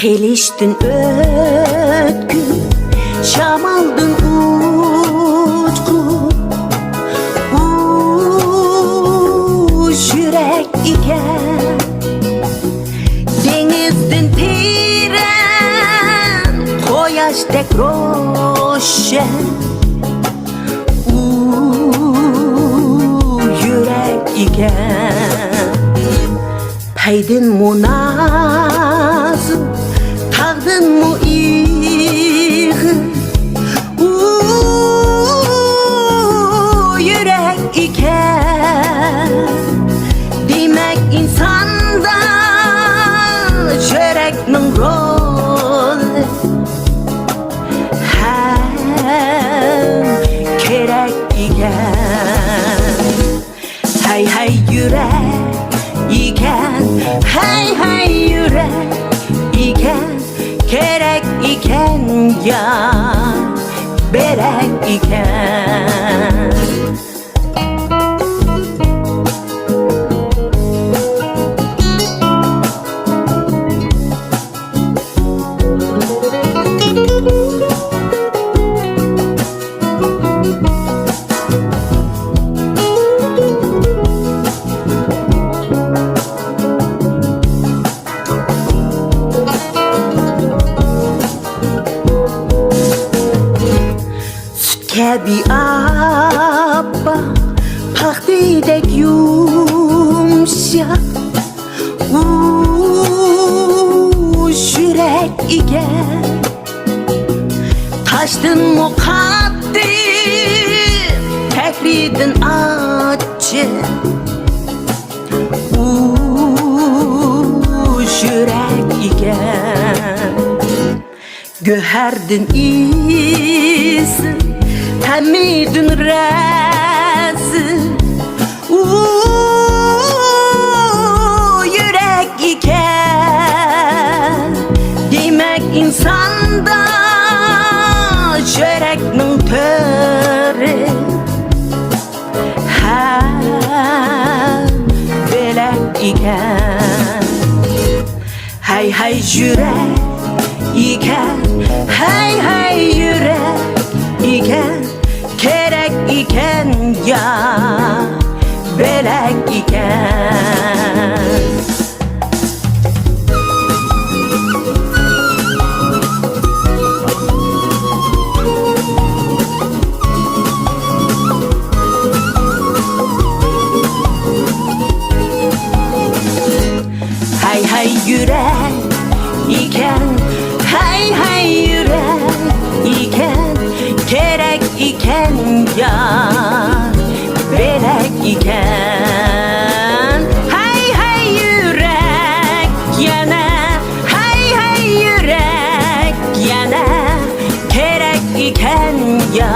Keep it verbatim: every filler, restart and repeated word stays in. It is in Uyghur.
قىلىچتىن ئۆتكۈر، شامالدىن ئۇچقۇر، ئۇ يۈرەك ئىكەن. دېڭىزدىن تېرەن، قۇياشتەك روشەن، ئۇ يۈرەك ئىكەن. پەيدىنمۇ نازۇك، تاغدىنمۇ ئېغىر، ئۇ يۈرەك ئىكەن. دېمەك، ئىنساندا يۈرەكنىڭ رولى ھەم كېرەك ئىكەن. ھەي، ھەي، يۈرەك ئىكەن، ھەي، ھەي، يۈرەك ئىكەن، كېرەك ئىكەن، يا بېرەك ئىكەن. سۈت كەبى ئاپئاق، پاختىدەك يۇمشاق، ئۇ يۈرەك ئىكەن. تاشتىنمۇ قاتتىق، تەكرىدىن ئاچچىق، ئۇ يۈرەك ئىكەن. گۆھەردىن ئېسىل، تەمىدىن رەزىل، ئۇ يۈرەك ئىكەن. دېمەك، ئىنساندا يۈرەكنىڭ تۆرى ھەم بۆلەك ئىكەن. ھەي، ھەي، يۈرەك ئىكەن، ھەي، ھەي، يۈرەك ئىكەن، كېرەك ئىكەن، يا بۆلەك ئىكەن. ھەي، ھەي، يۈرەك ئىكەن، ھەي، ھەي، يۈرەك ئىكەن، كېرەك ئىكەن، يا بۆلەك ئىكەن. ھەي، ھەي، يۈرەك يەنە، ھەي، ھەي، يۈرەك يەنە، كېرەك ئىكەن، يا